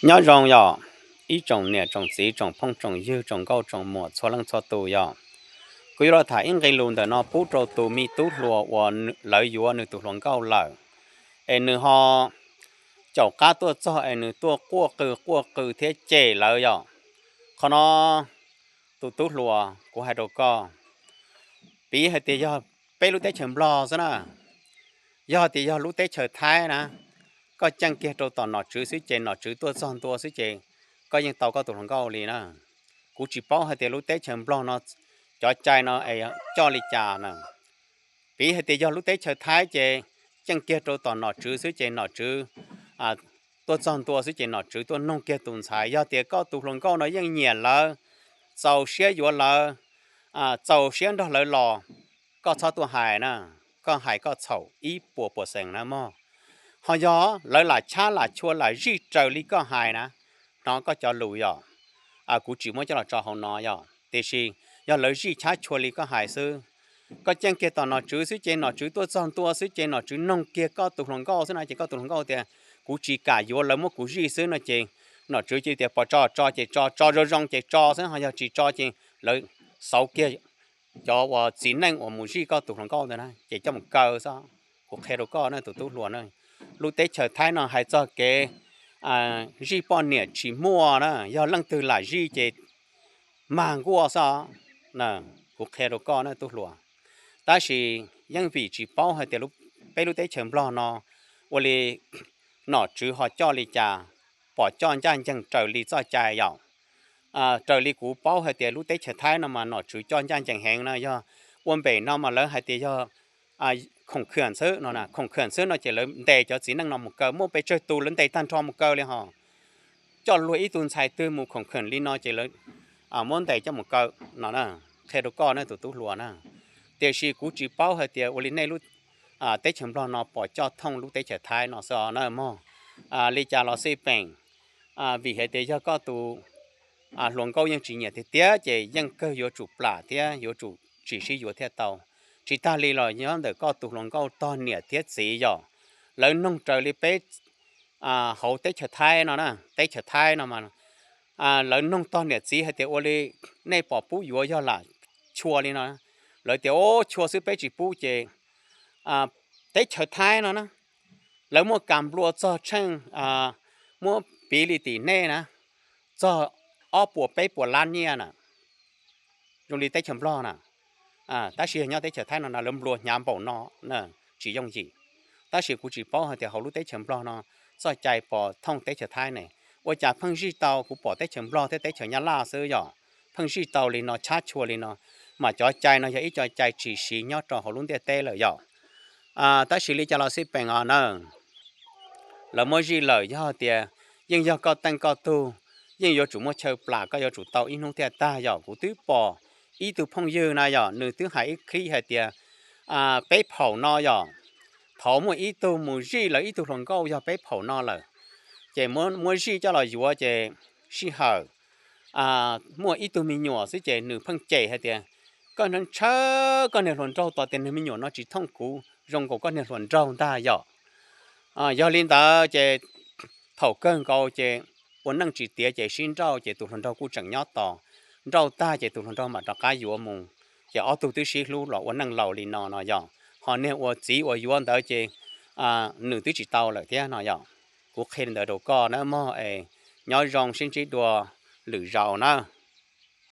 Nyob zoo yom, ib tsoom niam tsoom txiv, tsoom phooj tsoom ywg, tsoom nkauj tsoom muam txhua leej txhua tus yom. Kuv yuav los tham ib nqe lus ntawm no pub rau tus me tub hluas uas lawv yuav nws tus hluas nkauj lawm, es nws ho caum qab tuaj txog es nws tuaj quaj qw quaj qw thiab cem lawv yom. Qhov no tus tub hluas, kuv hais rau koj, piv hais tias yog peb lub teb chaws Nplog xwb na, yog tias yog lub teb chaws Thaib na, koj caij kiag rau tom nom tswv xwb ces nom tswv tuaj txog ntua xwb ces koj yeej tau koj tus hluas nkauj li na. Kuv tsis paub hais tias lub teb chaws Nplog no cov cai no es coj li cas na. Piv hais tias yog lub teb chaws Thaib ces caij kiag rau tom nom tswv xwb ces nom tswv tuaj txog ntua xwb ces nom tswv tuaj noog kiag tus ntxhais, yog tias koj tus hluas nkauj no yeej nyiam lawv, txaus siab yuav lawv, txaus siab nrog lawv los, koj txhob tuaj hais na, koj hais koj txhaum ib puas puas xees na mog. Ho yog lawv lam chab lam chua lam zij raws li koj hais na, hnov koj cov lus yom, kuv tsis muab coj los tso hauv no yom, tiam sis yog lawv zij chab chua li koj hais xwb, koj caij kiag tom nom tswv xwb ces nom tswv tuaj txog ntua xwb ces nom tswv noog kiag koj tus hluas nkauj xwb na ces koj tus hluas nkauj tias kuv tsis kam yuav, lawv muab kuv zij xwb no ces nom tswv cia tias pos tso tso ces tso, tso zoo zoo ces tso xwb, ho yog tsis tso ces lawv xauv kiag cov uas txiv neej uas mus zij koj tus hluas nkauj ntawd na ces coj mus kaw xwb. Kuv qhia rau koj na tus tub hluas na, lub teb chaws Thaib no hais txog kev zij poj niam tsis muaj na, yog leej twg lam zij ces mag nkuaj xwb. Kuv qhia rau koj na tub hluas, tab sis yeej vim tsis paub hais tias peb lub teb chaws Nplog no ua li nom tswv ho coj li cas, pom coj ncaj ncees raws li txoj cai yom. Raws li kuv paub hais tias lub teb chaws Thaib no mas nom tswv coj ncaj ncees heev na, yog ua npem no mas lawv hais tias yog khoom khwm xwb no, khoom khwm xwb no ces lawv ntes cov txiv neej no mus kaw, muaj pes tsawg tus lawv ntes tag nrho mus kaw li hos. Coj luag ib tug ntxhais twg mus khoom khwm li no ces lawv muab ntes coj mus kaw no, qhia rau koj na tus tub hluas na. Tiam sis kuv tsis paub hais tias ua li nej lub teb chaws Nplog no pom coj thooj lub teb chaws Thaib no xwb os na mog. Li cas los xij peem, vim hais tias yog koj tus hluas nkauj yeej tsis nyiam tiag tiag ces yeej kawg yuav tsum plam thiab yuav tsum tsis sib yuav thiaj tau. Tsis tag li los nyob ntawm koj tus hluas nkauj tog niam thiab txiv yom, lawv noog raws li peb hauv teb chaws Thaib no na, teb chaws Thaib no mas lawv noog tog niam txiv hais tias ua li nej pom pub yuav yog lam chua li no, lawv tias o chua xwb peb tsis pub ces teb chaws Thaib no na, lawv muaj kas nplua txog tsheej, muab piv li tim nej na, txog ob puas peb puas lab nyiaj na, zoo li teb chaws Nplog na. Tab sis yog nyob teb chaws Thaib no na lawv nplua hnyav npaum no, tsis yooj yim. Tab sis kuv tsis paub hais tias hauv lub teb chaws Nplog no txoj cai pom thooj teb chaws Thaib ne, ua cas pheej zij tau, kuv pom teb chaws Nplog thiab teb chaws Nyab Laj xwb yom, pheej zij tau li no, chab chua li no, mas cov cai no yog ib co cai tsis siv nyob rau hauv lub ntiaj teb lawm yom. Tab sis li cas los xij peem os na, lawv muab zij lawm yog tias yeej yog koj teej koj tug, yeej yuav tsum muaj chaw plam, koj yuav tsum tau ib hnub thiaj tag yom. Kuv twb pom ib tug phooj ywg na yom, nws twb hais ib clip hais tias peb phaum no yom, thaum muaj ib tug mus zij lawv ib tug hluas nkauj yog peb phaum no lawm, ces muab zij coj los yuav ces sij hawm muaj ib tug me nyuam xwb ces nws pheej cem hais tias koj ntshaw koj niag hluas nraug tos tias niag me nyuam no tsis thooj kuv zoo nkaus koj niag hluas nraug ntag yom. Yog li ntawd ces thaum kawg nkaus ces ua neej tsis tiav ces sib nrauj ces tus hluas nraug kuj tseem nyob tos, nrauj tag ces tus hluas nraug mam rov qab yuav mus, ces ob tug twb sib hlub los ua neej laus li no no yom. Ho niag uas txiv uas yuav ntawd ces nws twb tsis tau lawm thiab no yom. Kuv qhia li ntawd rau koj na mog es nyob zoo sib ntsib dua lwm zaus na.